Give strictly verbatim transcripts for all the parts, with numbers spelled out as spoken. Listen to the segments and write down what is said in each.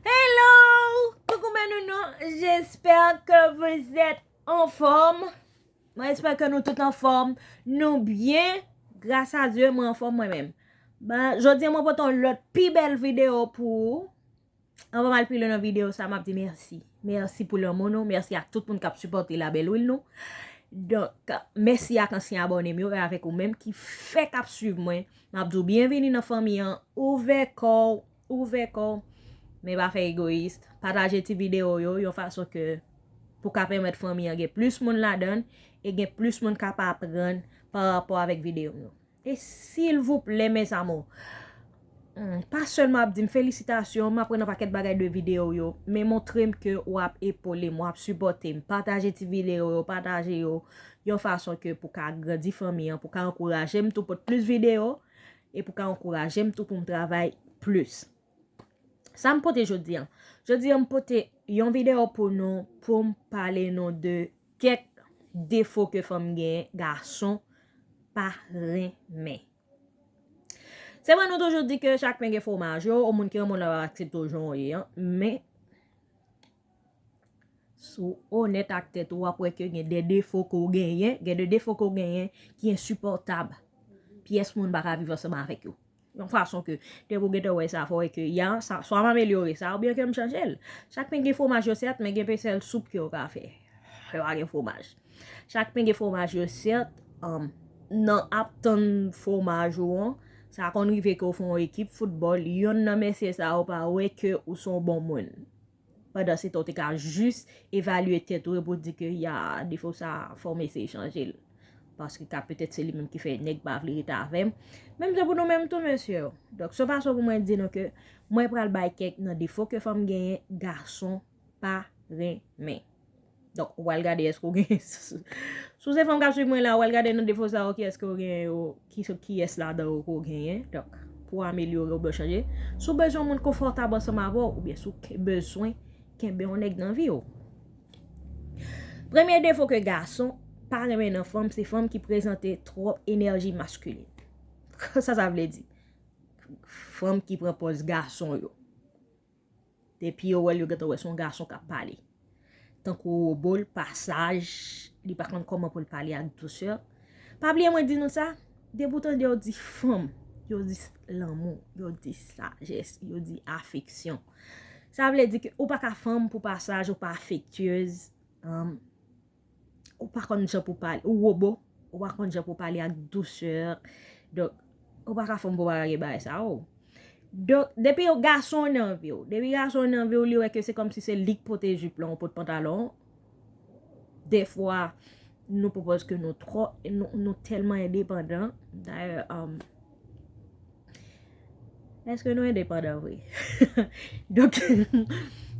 Hello! Coucou mes nounous, j'espère que vous êtes en forme. Mwen espère que nou tout anfòm, nou byen. Gras a Dye, mwen anfòm mwen menm. Ben, jodi a mwen pote yon lòt pi bèl videyo pou ou. Anvan m al pi lwen nan videyo sa, m ap di mèsi. Mèsi pou lanmou nou, mèsi ak tout moun k ap sipòte Labèl Wil nou. Donk, mèsi ak ansyen abòne m yo e avèk ou menm ki fèk ap swiv mwen. M ap di w byenvini nan fanmi an, ouvè kò w, ouvè kò w. Men pa fè egoyis. Pataje ti videyo yo yon fason ke pou ka pèmèt fanmi an gen plis moun ladan l e gen plis moun k ap aprann pa rapò avèk videyo m yo. E silvouplè mes amours, hmm, pa sèlman ap di m felisitasyon, m aprann yon pakèt bagay de videyo w yo, men montre m ke w ap epole m, w ap sipòte m, pataje ti videyo yo, pataje yo yon fason ke pou ka agrandi fanmi an, pou ka ankouraje m tou pote plis videyo e pou ka ankouraje m tou pou m travay plis. Sa m pote jodi a? Jodi a m pote yon videyo pou nou, pou m pale nou de kèk defo ke fanm genyen, gason pa renmen. Se vre nou toujou di ke chak pen gen fwomaj yo, ou moun ki renmen w la w ap aksepte w jan w ye an, men si w onèt ak tèt ou, w ap wè ke gen de defo ke w genyen, gen de defo ke w genyen ki ensipòtab. Pyès moun pa ka viv ansanm avèk yo. Yon fason ke depi w gentan wè sa, fò w wè ke ya, sa, swa m amelyore sa, oubyen ke m chanje l. Chak pen gen fwomaj yo sèt, men gen pen sèl soup ke yo ka fè. Yo pa gen fwomaj. Chak pen gen fwomaj yo sèt, um, nan ap tann fwomaj ou an, sa konn rive ke w fè yon ekip foutbòl, yonn nan mesye sa yo pa wè ke ou se yon bon moun. Pandan se tan, w te ka jis evalye tèt ou e pou di ke ya, defo sa, fò m eseye chanje l. Paske ka petèt se li menm ki fè nèg pa vle ret avè m. Menm jan pou nou menm tou, mesye. Donk, se yon fason pou mwen di nou ke mwen pral bay kèk nan defo ke fanm genyen, gason pa renmen. Donk, ou pral gade èske w gen, si w se fanm k ap swiv mwen la, ou pral gade nan defo sa yo, kiyès ke w genyen yo, ki, kiyès ladan yo ke w genyen. Donk, pou w amelyore oubyen w chanje. Si w bezwen yon moun konfòtab ansanm avè w, oubyen si w ke, bezwen kenbe yon nèg nan vi w. Premye defo ke gason pa renmen nan fanm, se fanm ki prezante twòp enèji maskilin. Sa sa vle di? Fanm ki pran pòz gason yo. Depi yo wè l, yo gentan wè se yon gason k ap pale. Tankou wobo l, pa saj, li pa konn kòman pou l pale ak dousè. Pa bliye mwen di nou sa, depi w tande yo di fanm, yo di lanmou, yo di sajès, yo di afeksyon. Sa vle di ke ou pa ka fanm pou pa saj, ou pa afektyez, um, ou pa konn jan pou pale, ou wobo, ou pa konn jan pou pale ak dousè. Donk, ou pa ka fanm pou pa gen bagay sa yo. Donk, depi yon gason nan vi w, depi gason nan vi w, li wè ke se kòmsi se li k pote jip lan, ou pot pantalon. Defwa, nou pwopòz ke nou twò, nou, nou tèlman endepandan. Dayè, um, èske nou endepandan vre? Donk,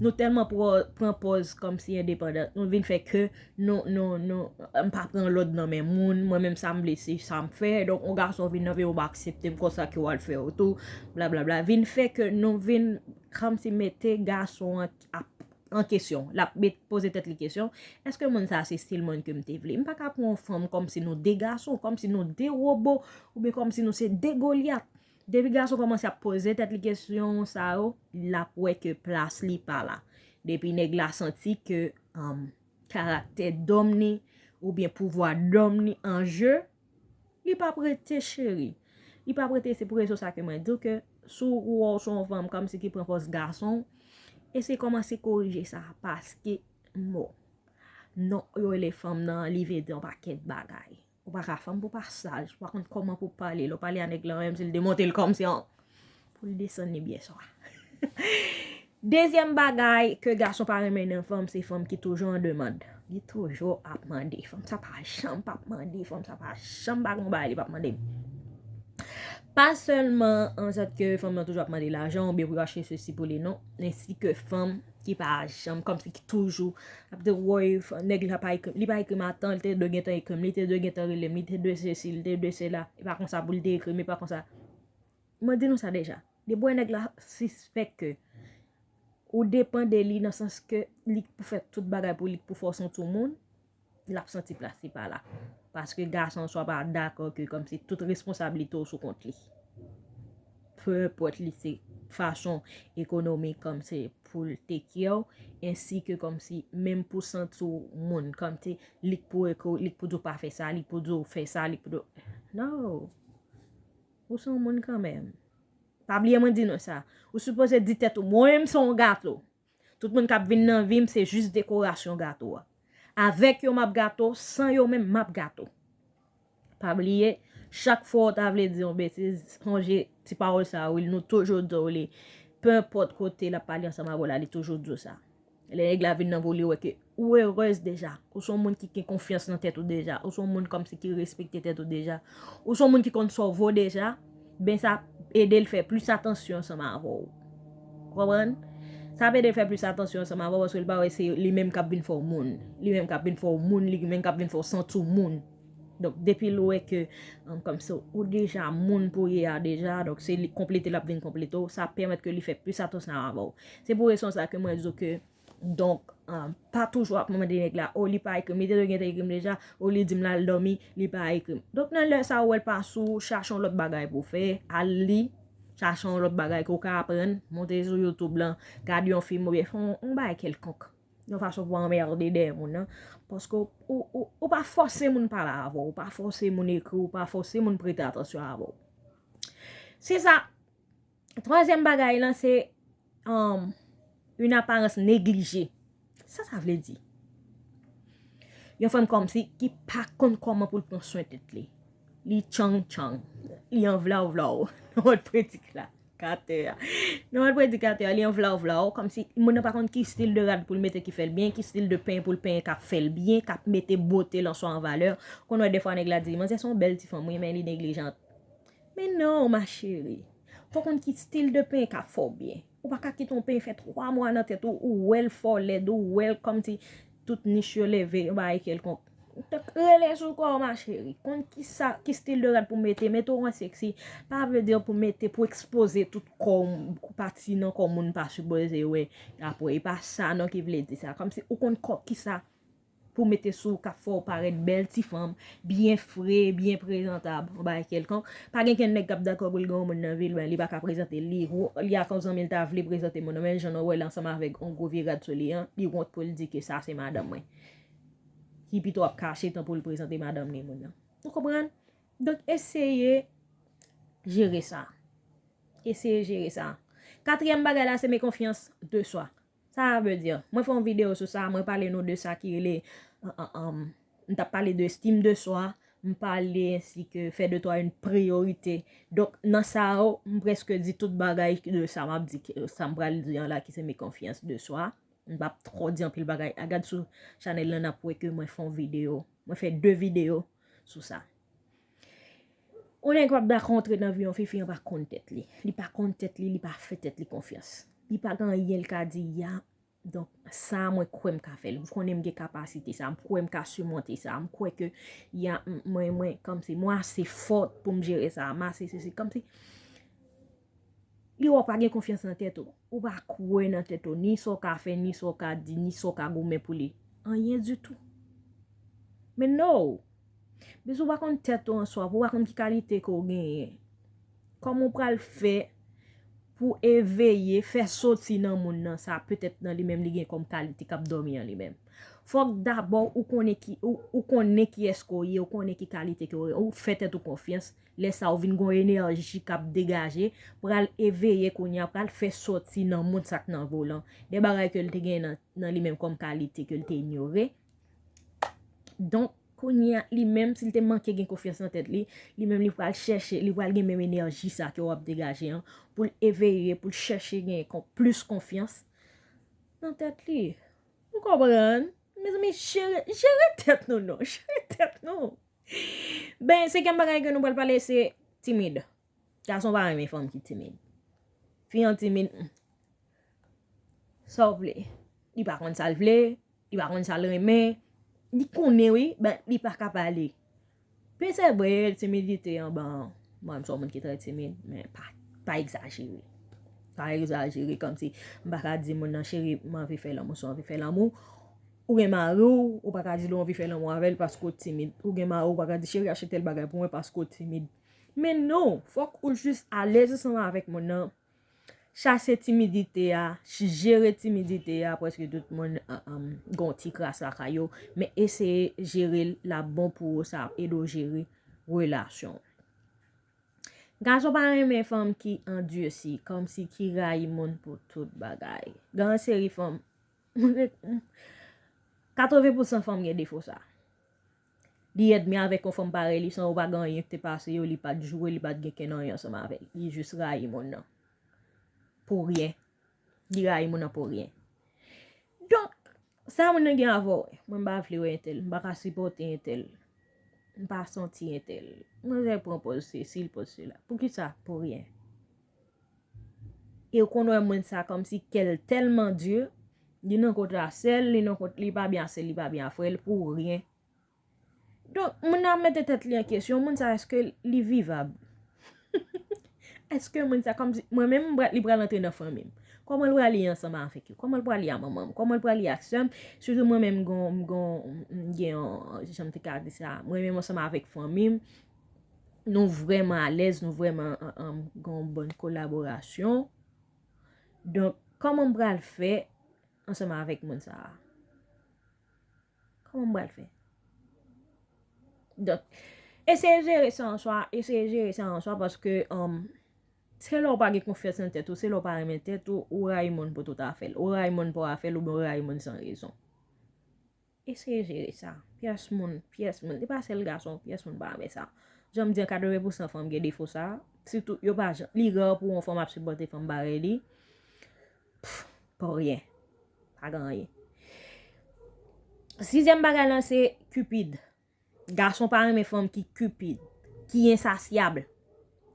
nou tèlman pran pòz kòmsi endepandan, nou vin fè ke nou, nou, nou, m pa pran lòd nan men moun, mwen menm sa m vle se sa m fè. Donk, yon gason vin nan vi w, ou pa aksepte m konsa ke w al fè yo tou, blablabla. Vin fè ke nou vin kòmsi mete gason an ap an kesyon. L ap met, poze tèt li kesyon, èske moun sa se stil moun ke m te vle? M pa ka pran yon fanm kòmsi nou de gason, kòmsi nou de wobo, oubyen kòmsi nou se de Golyat. Depi gason kòmanse ap poze tèt li kesyon sa yo, l ap wè ke plas li pa la. Depi nèg la santi ke, um, karaktè dòm ni oubyen pouvwa dòm ni an je, li p ap rete, cheri. Li p ap rete, se pou rezon sa ke mwen di w ke si w wè w se yon fanm kòmsi ki pran pòz gason, eseye kòmanse korije sa, paske, bon, non, yo rele fanm nan, li vle di yon pakèt bagay. Ou pa ka fanm pou pa saj, ou pa konn kòman pou pale. Lè w pale a nèg lan, menm si l demonte l kòmsi an, pou l desann li byen swa. Dezyèm bagay ke gason pa renmen nan fanm, se fanm ki toujou an demann. Li toujou ap mande. Fanm sa pa janm p ap mande. Fanm sa pa janm pa gon bagay li p ap mande. Pa sèlman an sòt ke fanm nan toujou ap mande lajan oubyen pou yo achte sesi pou li, non. Ensi ke fanm ki pa janm, kòmsi ki toujou ap di, woy, nèg la pa ekri m, li pa ekri m a tan, li te dwe gentan ekri m, li te dwe gentan rele m, li te dwe sesi, li te dwe sela. E pa konsa pou l te ekri m, e pa konsa. Mwen di nou sa deja. Depi w wè nèg la sispèk ke ou depann de li nan sans ke li k pou fè tout bagay pou li, k pou fè w santi w moun, l ap santi plas li pa la. Paske gason an swa pa dakò ke kòmsi tout responsablite w sou kont li. Pe enpòt li se fason ekonomik kòmsi pou l take care w, ensi ke kòmsi menm pou santi w moun, kòmsi li k pou eko, li k pou di w pa fè sa, li k pou di w fè sa, li k pou di w, no. Ou se yon moun kanmenm. Pa bliye mwen di nou sa. Ou sipoze di tèt ou, mwen menm se yon gato. Tout moun k ap vin nan vi m se jis dekorasyon gato a. Avèk yo m ap gato, san yo menm m ap gato. Pa bliye, chak fwa w ta vle di yon betiz, sonje ti pawòl sa a, wi, nou toujou di w li. Penpòt kote l ap pale ansanm avè w la, li toujou di w sa. Lè nèg la vin nan vi w, li wè ke ou erèz deja. Ou se yon moun ki gen konfyans nan tèt ou deja. Ou se yon moun kòmsi ki respekte tèt ou deja. Ou se yon moun ki konn sa w vo deja. Ben sa ap ede l fè plis atansyon ansanm avè w. Ou konprann? Sa ap ede l fè plis atansyon ansanm avè w paske l pa wè se li menm k ap vin fè w moun. Li menm k ap vin fè w moun, li menm k ap vin fè w santi w moun. Donk, depi l wè ke, um, kòmsi ou deja moun pou w ye a deja, donk se li konplete l ap vin konplete w, sa ap pèmèt ke li fè plis atansyon avè w. Se pou rezon sa ke mwen di w ke, donk, um, pa toujou ap mande nèg la, o, li pa ekri m, li te dwe gentan ekri m deja, o, li di m l al dòmi, li pa ekri m. Donk, nan lè sa a, ou wè l pa sou, chache yon lòt bagay pou w fè, al li, chache yon lòt bagay ke w ka aprann, monte sou YouTube lan, gade yon fim oubyen fè yon, yon bagay kèlkonk. Yon fason pou anmède dèyè moun nan. Paske ou, ou, ou, ou pa fòse moun pale avè w, ou pa fòse moun ekri w, ou pa fòse moun prete atansyon avè w. Se sa. Twazyèm bagay lan, se, um, une apparence négligée. Sa sa vle di? Yon fanm kòmsi ki pa konn kòman pou l pran swen tèt li. Li tchang tchang. Li an vlaw vlaw. Nan mòd predikatè a. Nan mòd predikatè a, li an vlaw vlaw. Kòmsi moun nan pa konn ki stil de rad pou l mete ki fè l byen, ki stil de penyen pou l penyen k ap fè l byen, k ap mete bote l answa an valè. Ou konn wè defwa nèg la di, manzè se yon bèl ti fanm, wi, men li neglijant. Men non, ma chérie. Fò w konn ki stil de penyen k ap fè w byen. Ou pa ka kite yon penyen fè twa mwa nan tèt ou, ou wè l fè w lèd, ou wè l kòmsi tout nich yo leve, yon bagay kèlkonk. Donk, rele sou kò w, ma chérie. Konn ki sa, ki stil de rad pou mete, mete w an seksi. Pa vle di pou mete, pou ekspoze tout kò w, pati nan kò moun pa sipoze wè. Apre, e pa sa non ki vle di sa. Kòmsi ou konn kò, ki sa pou mete sou w k ap fè w parèt bèl ti fanm, byen fre, byen prezantab, yon bagay kèlkonk. Pa gen kenn nèg k ap dakò pou l gen yon moun nan vi l, men li pa ka prezante l, li wo-, li ak yon zanmi l ta vle prezante moun nan, men jan nou wè l ansanm avèk yon gwo vye rad sou li an, li wont pou l di ke sa se madanm mwen. Li pito ap kache tan pou l prezante madanm li moun nan. Ou konprann? Donk, eseye jere sa. Eseye jere sa. Katriyèm bagay la, se men konfyans de swa. Sa vle di, mwen fè yon videyo sou sa, mwen pale nou de sa ki rele, an, an, an, m t ap pale de estime de soi, m pale ensi ke faire de toi une priorité. Donk, nan sa yo, m prèske di tout bagay de sa m ap di, ke, sa m pral di an la ki se men konfyans de swa. M p ap twò di anpil bagay. A gad sou chanèl lan, n ap wè ke mwen fè yon videyo. Mwen fè de videyo sou sa. Yon nèg p ap dakò antre nan vi yon fi, fi an pa konn tèt li. Li pa konn tèt li, li pa fè tèt li konfyans. Li pa gen anyen l ka di, ya, donk, sa a mwen kwè m ka fè l. M konnen m gen kapasite sa a, m kwè m ka simonte sa a, m kwè ke, ya, m, mwen, mwen, kòmsi, mwen ase fò pou m jere sa a, m ase sesi, kòmsi. Li wè w pa gen konfyans nan tèt ou. Ou pa kwè nan tèt ou, ni sa w ka fè, ni sa w ka di, ni sa w ka goumen pou li. Anyen ditou. Men no! Bizou pa konn tèt ou an swa, pou w pa konn ki kalite ke w genyen. Kòman w pral fè pou eveye, fè soti nan moun nan sa, petèt nan li menm li gen kòm kalite k ap dòmi an li menm. Fòk dabò ou konnen ki, ou, ou konnen kiyès ke w ye, ou konnen ki kalite ke w ye, ou fè tèt ou konfyans, lè sa a w vin gen yon enèji k ap degaje, pral eveye kounye a, pral fè soti nan moun sa k nan vi w lan. De bagay ke l te gen nan, nan li menm kòm kalite ke l te inyore. Donk, kounye a, li menm, si l te manke gen konfyans nan tèt li, li menm li pral chèche, li pral gen menm enèji sa ke w ap degaje an, pou l eveye, pou l chèche gen kon, plis konfyans nan tèt li. Ou konprann? Mezanmi, jere, jere tèt nou non, jere tèt nou. Ben, senkyèm bagay ke nou pral pale se timid. Gason pa renmen fanm ki timid. Fi an timid, hmm. Sa w vle? Li pa konn sa l vle, li pa konn sa l renmen. Li konnen wi, men li pa ka pale. Men se vre, timidite an, bon, mwen m se yon moun ki trè timid, men pa, pa egzajere. Pa egzajere, kòmsi m pa ka di moun nan, cheri, m anvi fè lanmou, si w anvi fè lanmou, ou gen mari w, ou pa ka di l ou anvi fè lanmou avè l paske w timid. Ou gen mari w, ou pa ka di, cheri, achte tèl bagay pou mwen paske w timid. Men non, fòk ou jis alèz ansanm avèk moun nan. Chase timidite a, jere timidite a, prèske tout moun um, um, gon ti kras lakay yo, men eseye jere l, l ap bon pou ou, sa ap ede w jere relasyon. Gason pa renmen fanm ki andyesi, kòmsi ki rayi moun pou tout bagay. Gen yon seri fanm, katreven pousan fanm gen defo sa. Li ènmi avèk yon fanm parèy li san yo pa gen anyen ki te pase yo, li pa t joure, li pa t gen kenn anyen ansanm avè l. Li jis rayi moun nan. Pou ryen. Li rayi moun nan pou ryen. Donk, sa moun nan gen avè w, mwen m pa vle wè entèl, m pa ka sipòte entèl, m pa santi entèl. Mwen fè pran pòz sesi, pòz sela. Poukisa? Pou ryen. E w konn wè moun sa kòmsi kè l tèlman di, li nan kont a sè l, li nan kont, li pa byen a sè l, li pa byen a frè l, pou ryen. Donk, moun nan ap mete tèt li an kesyon, moun sa èske li vivab? Èske moun sa, kòmsi, mwen menm, m pral, li pral antre nan fanmi m. Kòman l pral ye ansanm avèk yo? Kòman l pral ye a manman m? Kòman l pral ye ak sè m? Sitou mwen menm, m gon, m gon, m gen yon, jan m te ka di sa, mwen menm ansanm avèk fanmi m, nou vrèman alèz, nou vrèman um, um, gon bòn kolaborasyon. Donk, kòman m pral fè ansanm avèk moun sa a? Kòman m pral fè? Donk, eseye jere sa an swa, eseye jere sa an swa paske um, se lè w pa gen konfyans nan tèt ou, se lè w pa renmen tèt ou, ou rayi moun pou tout afè l. Ou rayi moun pou afè l oubyen ou rayi moun san rezon. Eseye jere sa. Pyès moun, pyès moun. Li pa sèl gason, pyès moun pa renmen sa. Jan m di an, katreven pousan fanm gen defo sa. Sitou, yo pa jan. Li ra pou yon fanm ap sipòte fanm parèy li. Pff, pa ryen. Pa gen anyen. Sizyèm bagay lan se Cupid. Gason pa renmen fanm ki cupid, ki ensasyab,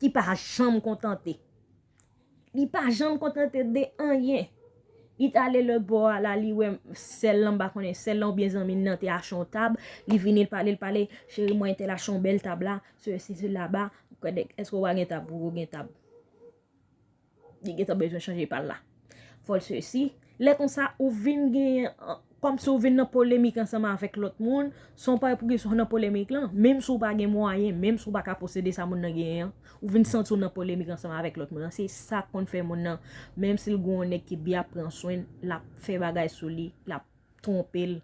ki pa janm kontante. Li pa janm kontante de anyen. Li t ale lòt bò a la, li wè sè l lan, m pa konnen, sè l lan oubyen zanmi l nan te achte yon tab. Li vini, l pale, l pale, cheri mwen, entèl achte yon bèl tab la, sesi, sela, ba, èske w pa gen tab? Wi, ou gen tab. Li gentan bezwen chanje pa l la. Fò l sesi. Lè konsa, ou vin genyen, kòmsi ou vin nan polemik ansanm avèk lòt moun, san w pa pou ki sa w nan polemik lan, menm si w pa gen mwayen, menm si w pa ka posede sa moun nan genyen an, ou vin santi w nan polemik ansanm avèk lòt moun nan. Se sa k konn fè moun nan, menm si l gen yon nèg ki byen ap pran swen l, l ap fè bagay sou li, l ap twonpe l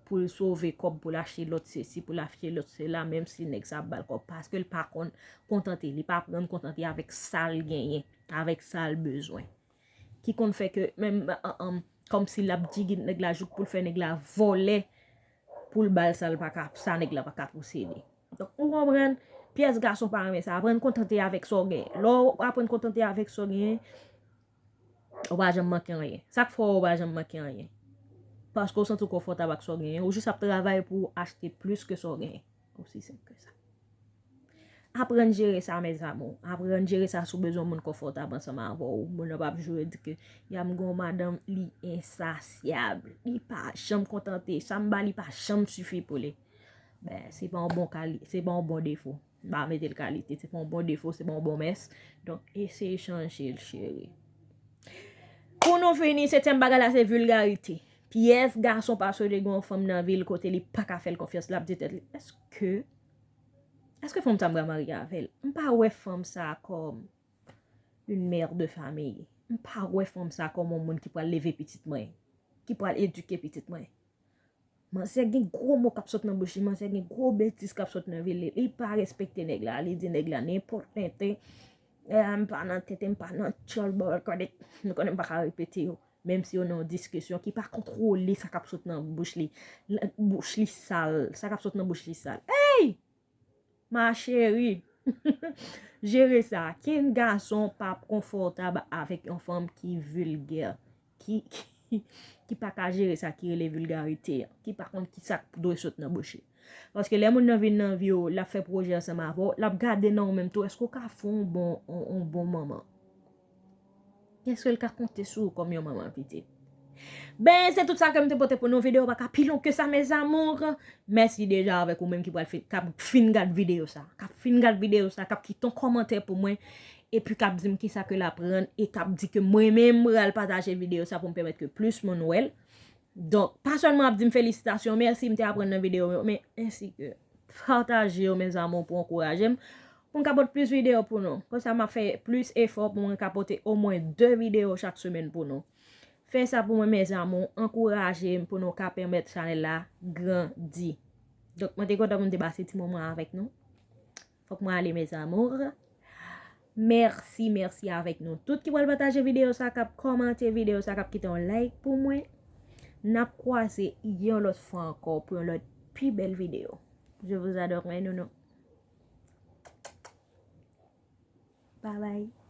pou l sove kòb, pou l achte lòt sesi, pou l achte lòt sela, menm si nèg sa ap ba l kòb, paske l pa konn kontante, li pa aprann kontante avèk sa l genyen, avèk sa l bezwen. Ki konn fè ke menm, an, an, kòmsi l ap djigit nèg la jouk pou l fè nèg la vòlè, pou l ba l sa l pa ka, sa nèg la pa ka posede. Donk, ou konprann, pyès gason pa renmen sa. Aprann kontante avèk sa w genyen. Lè w aprann kontante avèk sa w genyen, ou pa janm manke anyen. Sa k fè w pa janm manke anyen? Paske w santi w konfòtab ak sa w genyen. Ou jis ap travay pou w achte plis ke sa w genyen. Osi senp ke sa. Aprann jere sa, mes amours. Aprann jere sa si w bezwen yon moun konfòtab ansanm avè w. Moun nan p ap joure di ke, ya m gen yon madanm, li ensasyab. Li pa janm kontante. Sa m ba li pa janm sifi pou li. Ben, se pa yon bon kali-, se pa yon bon defo. M pa mete l kalite, se pa yon bon defo, se pa yon bon mès. Donk, eseye chanje l, cheri. Pou nou fini, setyèm bagay la, se vilgarite. Pyès gason pa swete gen yon fanm nan vi l kote li pa ka fè l konfyans, l ap di tèt li, èske, èske fanm sa m pral marye avè l? M pa wè fanm sa kòm une mère de famille. M pa wè fanm sa kòm yon moun ki pral leve pitit mwen, ki pral edike pitit mwen. Manzè gen gwo mo k ap sot nan bouch li, manzè gen gwo betiz k ap sot nan vi li. Li pa respekte nèg la, li di nèg la nenpòt tenten. Eh, m pa nan tenten, m pa nan tjòl, bò, kòde, nou konnen m pa ka repete yo. Menm si yo nan yon diskisyon, ki pa kontwole sa k ap sot nan bouch li. L-, bouch li sal, sa k ap sot nan bouch li sal. Ey! Ma chérie, jere sa. Kenn gason p ap konfòtab avèk yon fanm ki vilgè, ki, ki, ki pa ka jere sa ki rele vilgarite an, ki pa konn ki sa k dwe sot nan bouch li. Paske lè moun nan vin nan vi w, l ap fè pwojè ansanm avè w, l ap gade nan ou menm tou, èske w ka fè yon bon, yon, yon bon manman? Èske l ka konte sou ou kòm yon manman pitit? Ben, se tout sa ke m te pote pou nou. Videyo pa ka pi long ke sa, mes amours. Mèsi deja avèk ou menm ki pral fin, k ap fin gad videyo sa. K ap fin gad videyo sa, k ap kite yon kòmantè pou mwen. Epi k ap di m kisa ke l aprann e k ap di ke mwen menm m pral pataje videyo sa pou m pèmèt ke plis moun wè l. Donk, pa sèlman ap di m felisitasyon, mèsi, m te aprann nan videyo yo, men ensi ke pataje yo, mes amours, pou ankouraje m. pou m ka pote plis videyo pou nou. Konsa m ap fè plis efò pou mwen ka pote omwen de videyo chak semèn pou nou. Fè sa pou mwen, mes amours, ankouraje m pou nou ka pèmèt chanèl la grandi. Donk, mwen te kontan pou m te pase ti moman avèk nou. Fòk mwen ale, mes amours. Mèsi, mèsi avèk nou tout ki pral pataje videyo sa, k ap kòmante videyo sa, k ap kite yon like pou mwen. N ap kwaze yon lòt fwa ankò pou yon lòt pi bèl videyo. Je vous adore, mes nounous. Bye bye.